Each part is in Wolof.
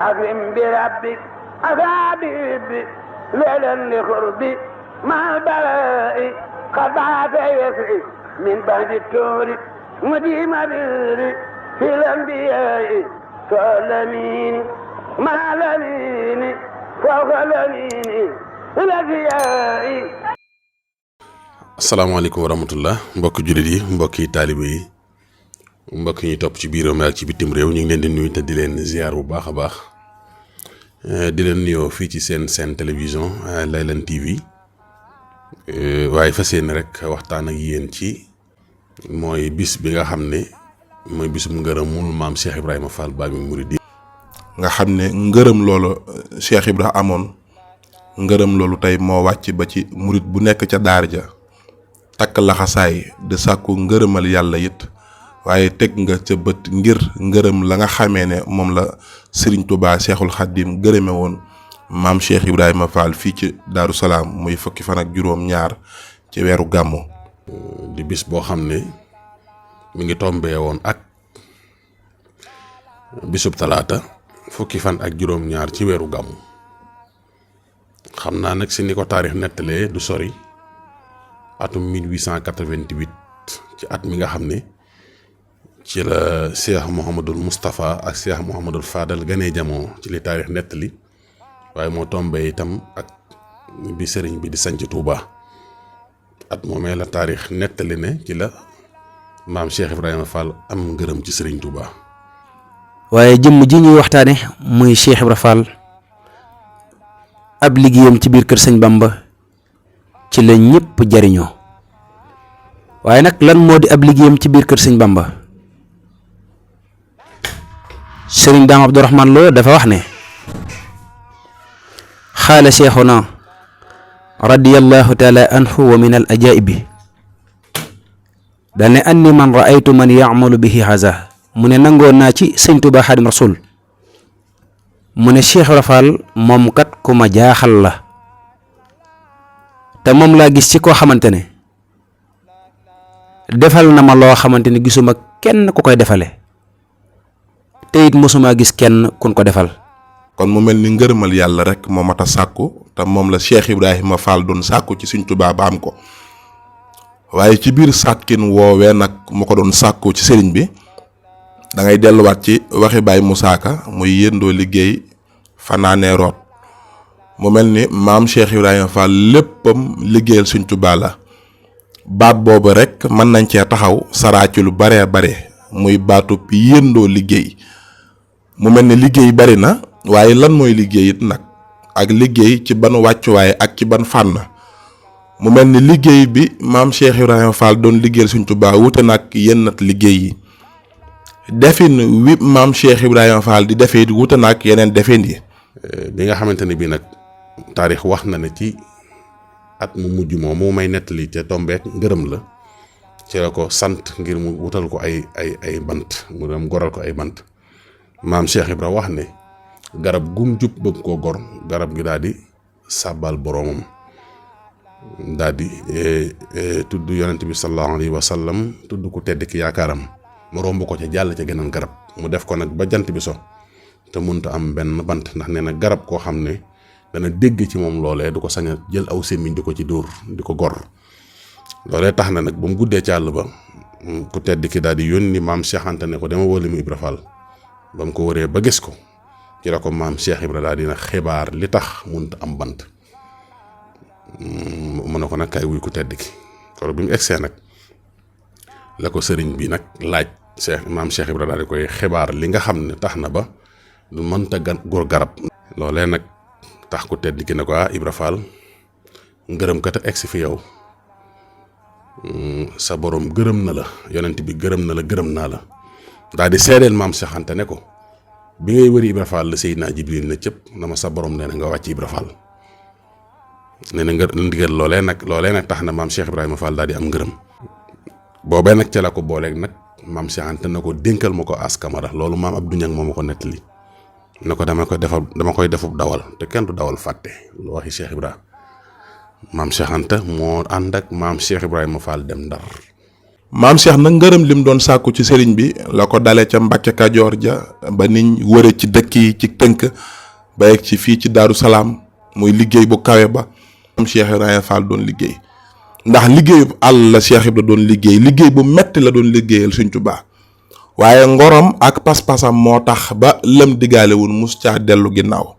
أكرم بربك أصابي ليلا لقربي مع البلاء قطعت يسري من بعد التور مديم بيري في الأنبياء فالأمين مع الأمين فوق الأمين الأنبياء. asalaamaaleykum wa rahmatullah mbokki jullit yi mbokki taalibe yi mbokk ñi topp ci biiram ak ci bitim réew ñu ngi leen di nuyu te di leen ziar bu baax a baax di leen nuyoo fii ci seen télévision Laylan TV waaye fas yéene rek waxtaan ak yéen ci mooy bis bi nga xam ne mooy bisum ngërëmul maam Cheikh Ibrahima Fall Baabul Muridiin nga xam ne ngërëm loolu Cheikh Ibra amoon ngërëm loolu tey moo wàcc ba ci murit bu nekk ca daar ja takk laxasaay di sàkku ngërëmal yàlla it waaye teg nga ca bët ngir ngërëm la nga xamee ne moom la Serigne Touba Cheikhul Khadim gërëme woon maam Cheikh Ibrahima Fall fii ci Daaru Salaam muy fukki fan ak juróom-ñaar ci weeru gàmmu di bis boo xam ne mi ngi tombee woon ak bisub talaata fukki fan ak juróom-ñaar ci weeru gàmmu xam naa nag si ni ko taarix nettalee du sori atum 1888 ci at mi nga xam ne ci la Cheikh Mouhamadul Moustapha ak Cheikh Mouhamadul Fadal ganee jamono ci li taarix nettali waaye moo tombee itam ak bi sëriñ bi di sanc Touba at moomee la taarix nettali ne ci la maam Cheikh Ibrahima Fall am ngërëm ci sëriñ Touba. waaye jëmm ji ñuy waxtaane muy Cheikh Ibrahima Fall ab liggéeyam ci biir kër sëñ Bamba ci la ñëpp jariñoo waaye nag lan moo di ab liggéeyam ci biir kër sëñ Bamba sëriñ Daam Abdourahman Lo dafa wax ne xaala cheikhuna radiyallahu taala anhu wa min al ajaibi dane anni man raaytu man yaamalu bihi haza mu ne nangoon naa ci sëñ Tuubaa Xaadim Rasuul mu ne Cheikh Ibra Fall moom kat ku ma jaaxal la te moom laa gis ci koo xamante ne defal na ma loo xamante ne gisuma kenn ku koy defale te it mosuma gis kenn kun ko defal. kon mu mel ni ngërëmal yàlla rek moo mat a sàkku te moom la Cheikh Ibrahima Fall doon sàkku ci Sëriñ Tuubaa ba am ko waaye ci biir sàkkin woowee nag mu ko doon sàkku ci sëriñ bi da ngay delluwaat ci waxi Baay Musaa Ka muy yëndoo liggéey fanaanee root mu mel ni maam Cheikh Ibrahima Fall léppam liggéeyal Sëriñ Tuubaa la baat boobu rek mën nañ cee taxaw saraa ci lu baree bare muy baatub yëndoo liggéey mu mel ni liggéey bari na waaye lan mooy liggéey it nag ak liggéey ci ban wàccuwaay ak ci ban fànn mu mel ni liggéey bi maam Cheikh Ibrahima Fall doon liggéeyal Sëriñ Tuubaa wute nag yenn liggéey yi defin wi maam Cheikh Ibrahima Fall di defee it wute nag yeneen defin yi. bi nga xamante ne bii nag taarix wax na ne ci at mu mujj moom mu may nettali te tombeek ngërëm la ci la ko sant ngir mu wutal ko ay bant mu dem goral ko ay bant maam Cheikh Ibra wax ne garab gum jub bëgg koo gor garab gi daal di sàbbal boroomam daal di tudd yonent bi sallallahu alayhi wa sallam tudd ku tedd ki yaakaaram mu romb ko ca jàll ca geneen garab mu def ko nag ba jant bi so te mënta am benn bant ndax nee na garab koo xam ne dana dégg ci moom loolee du ko sañ a jël aw sémmiñ di ko ci dóor di ko gor loolee tax na nag ba mu guddee ci àll ba ku tedd ki daal di yónni maam Cheikh Anta ne ko dama wóoli mu Ibra Fall ba mu ko wëree ba gis ko ci la ko maam Cheikh Ibra daal dina xibaar li tax mënta am bant mu ne ko nag kay wuy ku tedd ki kon bi mu egsee nag la ko sëriñ bi nag laaj maam Cheikh Ibra daal di koy xibaar li nga xam ne tax na ba du mënta góor garab loolee nag tax ku tedd ki ne ko Ibra Fall ngërëm kat a egsi fi yow sa borom gërëm na la yonent bi gërëm na la gërëm naa la daal di seedeel maam Cheikh Anta ne ko bi ngay wëri Ibra Fall la Seydina Jibril ne cëpp na ma sa borom nee na nga wàcc Ibra Fall nee na nga ndigal loolee nag tax na maam Cheikh Ibrahima Fall daal di am ngërëm boobee nag ca la ko booleeg nag maam Cheikh Anta na ko dénkal ma ko As Camara loolu maam Abdou Niang moo ma ko nettali ne ko dama koy defub dawal te kenn du dawal fàtte lu waxi Cheikh Ibra maam Cheikh Anta moo ànd ak maam Cheikh Ibrahima Fall dem Ndar maam Cheikh nag ngërëm lim doon sàkku ci sëriñ bi la ko dale ca Mbàkke Kajoor ja ba niñ wëre ci dëkk yi ci tënk ba yegg ci fii ci Daaru Salaam muy liggéey bu kawe ba maam Cheikh Ibrahima Fall doon liggéey ndax liggéey bu àll la Cheikh Ibra doon liggéey bu metti la doon liggéeyal Sëriñ Tuubaa waaye ngorom ak pas-pasam moo tax ba lëm diggaalewul mus caa dellu ginnaaw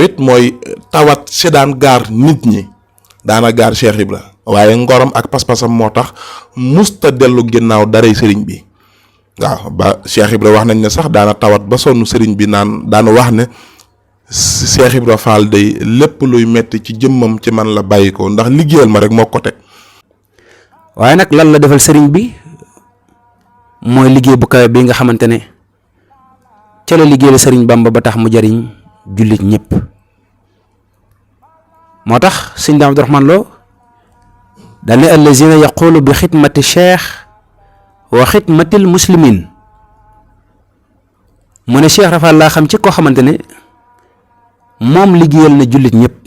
it mooy tawat si daan gaar nit ñi daana gaar Cheikh Ibra waaye ngorom ak pas-pasam moo tax musta dellu ginnaaw daray sëriñ bi waaw ba Cheikh Ibra wax nañ ne sax daana tawat ba sonn sëriñ bi daana wax ne Cheikh Ibra Fall day lépp luy metti ci jëmmam ci man la bàyyi ko ndax liggéeyal ma rek moo ko teg. waaye nag lan la defal sëriñ bi mooy liggéey bu kawe bi nga xamante ne ca la liggéeyal sëriñ Bamba ba tax mu jariñ jullit ñëpp moo tax sëñ Daam Abdourahmane Lo dal ne allazina yaqulu bi xidmati cheikh wa xidmatil muslimin mu ne Cheikh Rafal laa xam ci koo xamante ne moom liggéeyal na jullit ñëpp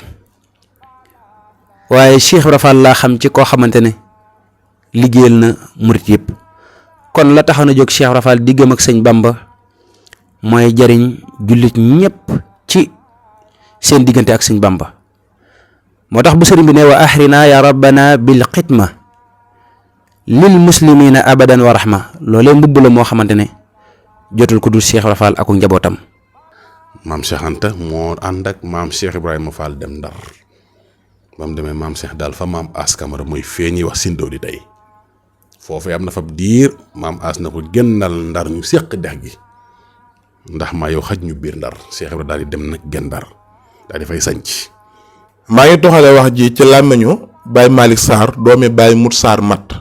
waaye Cheikh Rafal laa xam ci koo xamante ne liggéeyal na murit yëpp kon la taxaw na jóg Cheikh Rafal diggam ak sëñ Bamba mooy jariñ jullit ñëpp ci seen diggante ak sëñ Bamba moo tax bu sëriñ bi ne wa ahrina ya rabbana bil xidma lil muslimina abadan wa rahma loolee mbubb la moo xamante ne jotul ko dul Cheikh Rafal ak njabootam. maam Cheikh Anta moo ànd ak maam Cheikh Ibrahima Fall dem Ndar ba mu demee maam Cheikh daal fa maam As Kamara mooy fee ñuy wax Sindoo di tey foofu am na fa diir maam As na ko génnal Ndar ñu séq dex gi ndax maa yow xaj ñu biir Ndar Cheikh Ibrahima daal di dem nag gën Ndar daal di fay sanc. maa ngi toxale wax ji ci làmmiñu Baye Malick Sarr doomi Baye Mut Sarr Matt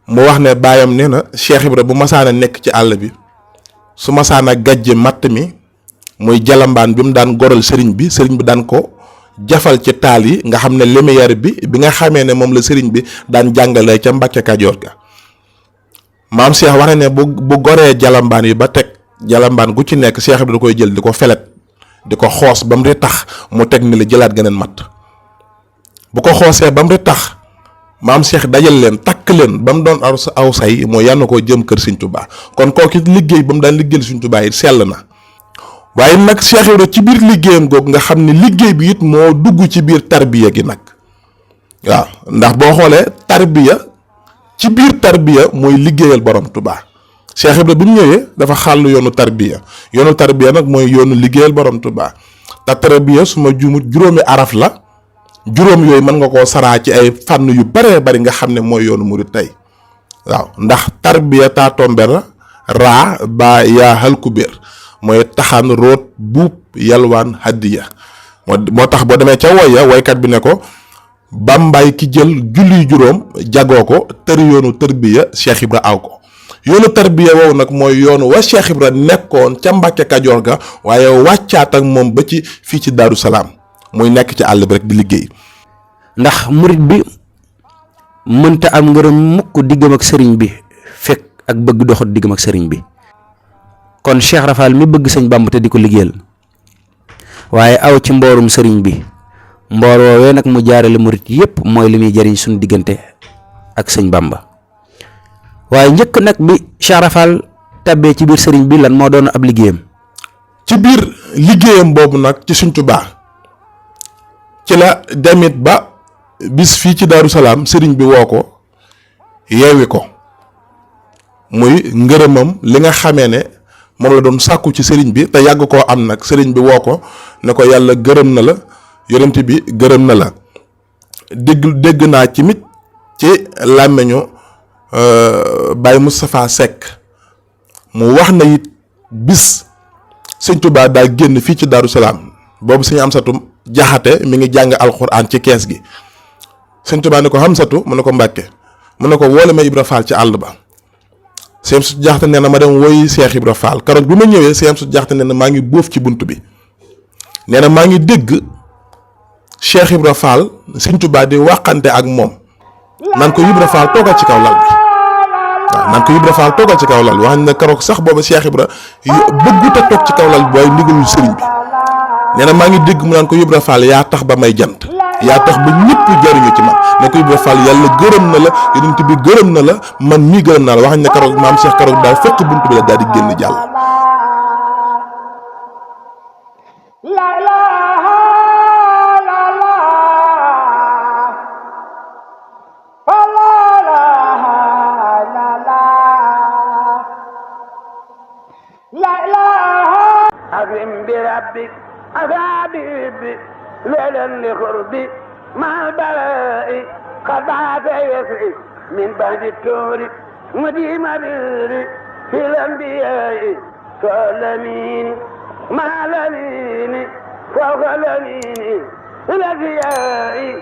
mu wax ne baayam nee na Cheikh Ibra bu masaana nekk ci àll bi su masaana gàjje matt mi muy jalambaan bi mu daan goral sëriñ bi daan ko jafal ci taal yi nga xam ne lumière bi nga xamee ne moom la sëriñ bi daan jàngalee ca Mbàkke Kajoor ga maam Cheikh wax ne bu goree jalambaan yi ba teg jalambaan gu ci nekk Cheikh Ibra da koy jël di ko felet di ko xoos ba mu di tax mu teg ni la jëlaat geneen matt bu ko xoosee ba mu di tax maam Cheikh dajal leen takk leen ba mu doon aw say moo yann koo jëm kër Sëriñ Tuubaa kon kooku liggéey ba mu daan liggéeyal Sëriñ Tuubaa it sell na waaye nag Cheikh Ibra ci biir liggéeyam googu nga xam ne liggéey bi it moo dugg ci biir tarbiya gi nag waaw ndax boo xoolee tarbiya ci biir tarbiya mooy liggéeyal borom Tuubaa Cheikh Ibra bi mu ñëwee dafa xàll yoonu tarbiya nag mooy yoonu liggéeyal borom Tuubaa te tarbiya su ma juumut juróomi araf la juróom yooyu mën nga koo saraa ci ay fànn yu baree bari nga xam ne mooy yoonu murit tey waaw ndax tarbiya taa tomber raa baa yaa hal kubéer mooy taxaan root buub yalwaan hadiya moo tax boo demee ca woya woykat bi ne ko bàmbaay ki jël julli juróom jagoo ko tër yoonu tarbiya Cheikh Ibra aw ko yoonu tarbiya woowu nag mooy yoonu wa Cheikh Ibra nekkoon ca Mbàkke Kajoor ga waaye wàccaat ak moom ba ci fii ci Daaru Salaam muy nekk ci àll bi rek di liggéey. ndax murit bi mënta am ngërëm mukk diggam ak sëriñ bi fekk ak bëgg doxat diggam ak sëriñ bi kon Cheikh Rafal mi bëgg sëñ Bàmba te di ko liggéeyal waaye aw ci mboorum sëriñ bi mboor woowee nag mu jaarale murit yépp mooy li muy jariñ suñu diggante ak sëñ Bàmba waaye njëkk nag bi Cheikh Rafal tabbee ci biir sëriñ bi lan moo doon ab liggéeyam. ci biir liggéeyam boobu nag ci Sëriñ Tuubaa ci la demit ba bis fii ci Daaru Salaam sëriñ bi woo ko yeewi ko muy ngërëmam li nga xamee ne moom la doon sàkku ci sëriñ bi te yàgg koo am nag sëriñ bi woo ko ne ko yàlla gërëm na la yonent bi gërëm na la dégg naa ci mit ci làmmeñu Baye Moustapha Seck mu wax na it bis Sëriñ Tuubaa daa génn fii ci Daaru Salaam boobu Sëriñ Amsatu Jaxate mi ngi jàng alxuraan ci kees gi Sëriñ Tuubaa ne ko Amsatu mu ne ko Mbàkke mu ne ko woole ma Ibra Fall ci àll ba Sëriñ Amsatu Jaxate nee na ma dem woy Cheikh Ibra Fall keroog bi ma ñëwee Sëriñ Amsatu Jaxate nee na maa ngi bóof ci bunt bi nee na maa ngi dégg Cheikh Ibra Fall Sëriñ Tuubaa di waxante ak moom naan ko Ibra Fall toogal ci kaw lal bi waaw naan ko Ibra Fall toogal ci kaw lal bi wax na keroog sax booba Cheikh Ibra bëggut a toog ci kaw lal bi waaye ndigalul sëriñ bi nee na maa ngi dégg mu naan ko Ibra Fall yaa tax ba may jant yaa tax ba ñëpp jariñu ci man ne ko Ibra Fall yàlla gërëm na la yonent bi gërëm na la man mii gërëm naa la wax ne keroog maam Cheikh keroog daal fekk buntu bi la daal di génn jàll. أكرم بربك أفابي ليلا لقربي مع البلاء قد بعث يسري من بعد التور مديم بري في الأنبياء كالأمين مع الأمين فوق الأمين الأنبياء